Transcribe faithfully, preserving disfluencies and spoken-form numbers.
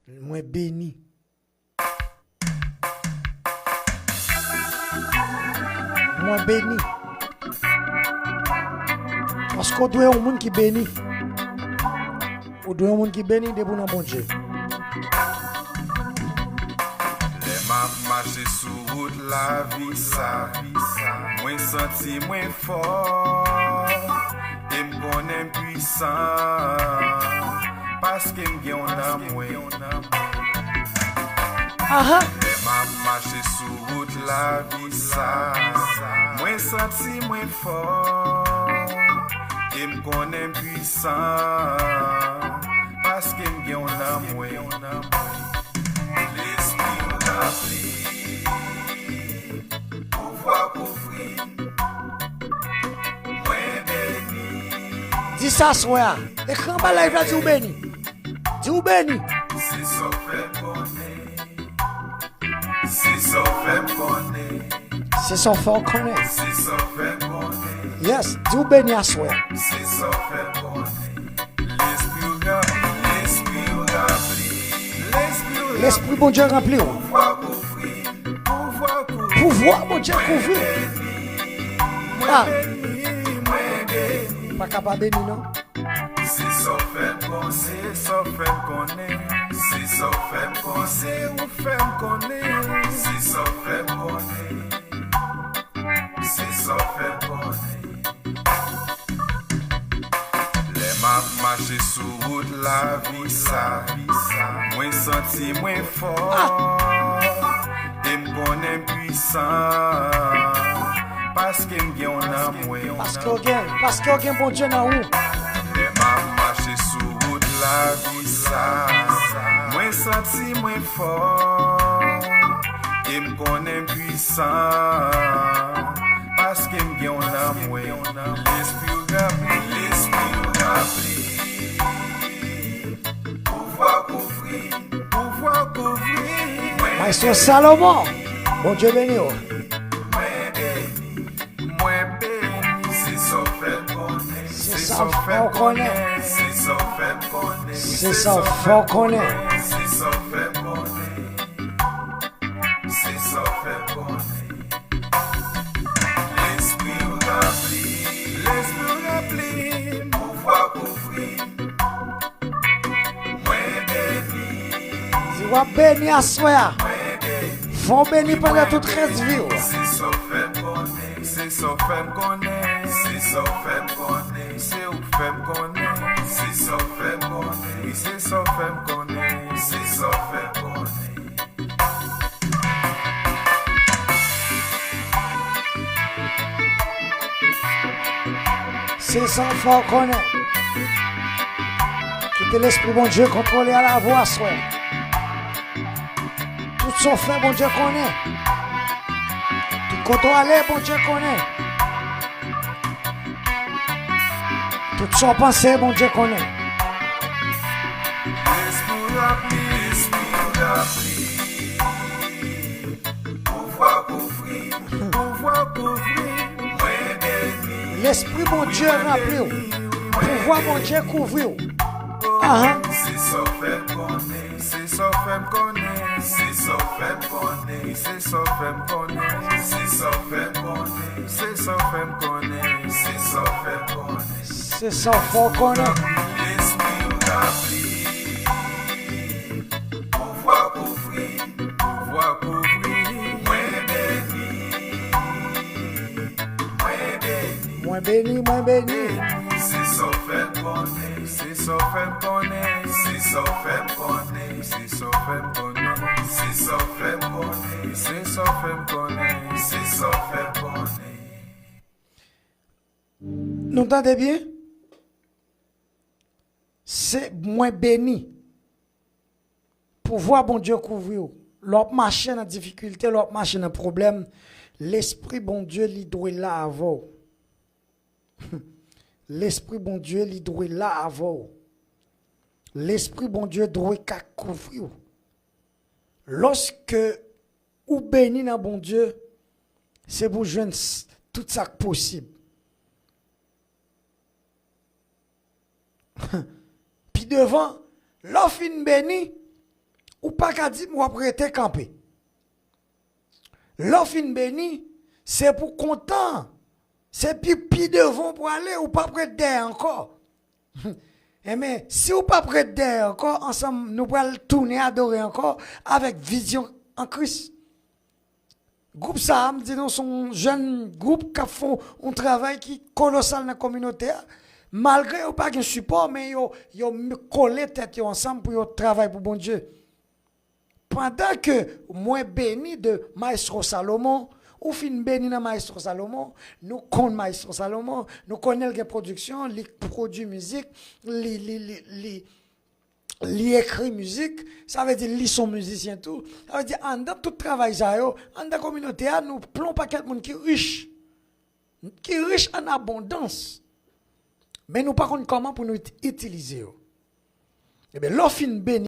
Mwen beni. Mwen beni. Paske w dwe yon moun ki beni. Ou dwe yon moun ki beni depi w nan Bondye. Lè m ap mache sou wout lavi sa, mwen santi mwen fò. E m konnen m pwisan, paske m gen w nan mwen. Aha. Lè m ap mache sou wout lavi sa, mwen santi mwen fò. E m konnen m pwisan, paske m gen w nan mwen. Lespri w ranpli, pouvwa kouvri m. Mwen beni. Di sa aswè a. Ekri anba live la, di ou beni. Di ou beni. Se sa w fè m konnen. Se sa w fè m konnen. Se sa w fè w konnen. Se sa w fè m konnen. Yes, di ou beni aswè a. Se sa w fè m konnen. Lespri w ranpli, lespri w ranpli, lespri w ranpli. Lespri Bondye ranpli w. Pouvwa kouvri, pouvwa kouvri. Pouvwa Bondye kouvri. Mwen beni, mwen beni, mwen beni. Pa ka pa beni non. Se sa w fè m konnen, se sa w fè m konnen. Se sa w fè m konnen, se ou fè m konnen. Se sa w fè m konnen. Se sa w fè m konnen. Lè m ap mache sou wout lavi sa, mwen santi mwen fò. E m konnen m pwisan, paske m gen w nan mwen. Paske w gen, paske w gen Bondye nan ou. Lè m ap mache sou wout lavi sa, mwen santi mwen fò. E m konnen m pwisan, paske m gen w nan mwen. Lespri w ranpli, lespri w ranpli. Pouvwa kouvri, pouvwa kouvri. Maestro Salomon, Bondye beni w. Mwen beni, mwen beni. Se sa w fè m konnen, se sa w fè m konnen. Se sa w fè m konnen, se sa w fè m konnen. Se sa w fè m konnen. Se sa w fè m konnen. Lespri w ranpli, lespri w ranpli m. Pouvwa kouvri m. Mwen beni. Di w ap beni aswè a. Mwen beni. Fò w beni pandan tout rès vi w. Se sa w fè m konnen, se sa w fè m konnen. Se sa w fè m konnen, se ou k fè m konnen. Se sa w fè m konnen, wi, se sa w fè m konnen. Se sa w fè m konnen. Se sa w fè w konnen. Kite Lespri Bondye kontwole a lavi w aswè. Tout sa w fè, Bondye konnen. Tout kote w ale, Bondye konnen. Tout sa w panse, Bondye konnen. Lespri w ranpli, lespri w ranpli. Pouvwa kouvri, pouvwa kouvri. Mwen beni. Lespri Bondye ranpli w. Pouvwa Bondye kouvri w. Ahan. Se sa w fè m konnen, se sa w fè m konnen, se sa w fè m konnen, se sa w fè m konnen, se sa w fè m konnen, se sa w fè m konnen, se sa w fè m konnen. Se sa w fè w konnen. Lespri w ranpli. Pouvwa kouvri, pouvwa kouvri. Mwen beni, mwen beni. Mwen beni, mwen beni. Se sa w fè m konnen, se sa w fè m konnen, se sa w fè m konnen, se sa w fè m konnen, se sa w fè m konnen, se sa w fè m konnen, se sa w fè m konnen. Nou tande byen? Se mwen beni. Pouvwa Bondye kouvri w. Lè w ap mache nan difikilte, lè w ap mache nan pwoblèm, Lespri Bondye li dwe la avè w. Lespri Bondye li dwe la avè w. Lespri Bondye dwe ka kouvri w. Lòske ou beni nan Bondye, se pou w jwenn s-, tout sa k posib. Pi devan, lè w fin beni, Ou pa ka di m w ap rete kanpe. Lè w fin beni, se pou kontan. Se pi, pi devan w pou ale, ou p ap ret dèyè ankò. Enben, si w p ap ret dèyè ankò, ansanm, nou pral tounen adore ankò avèk vizyon an Kris. Gwoup sa a, m di nou, se yon jèn gwoup k ap fè yon travay ki kolosal nan kominote a. Malgre yo pa gen sipò, men yo, yo kole tèt yo ansanm pou yo travay pou Bondye. Pandan ke mwen beni de Maestro Salomon, ou fin beni nan Maestro Salomon, nou konn Maestro Salomon, nou konnen l gen pwodiksyon, li pwodui mizik, li, li, li, li, li ekri mizik, sa vle di li se yon mizisyen tou. Sa vle di anndan tout travay sa yo, anndan kominote a, nou plen yon pakèt moun ki rich. Ki rich an abondans. Men nou pa konn kòman pou nou it-, itilize yo. Ebyen, lè w fin beni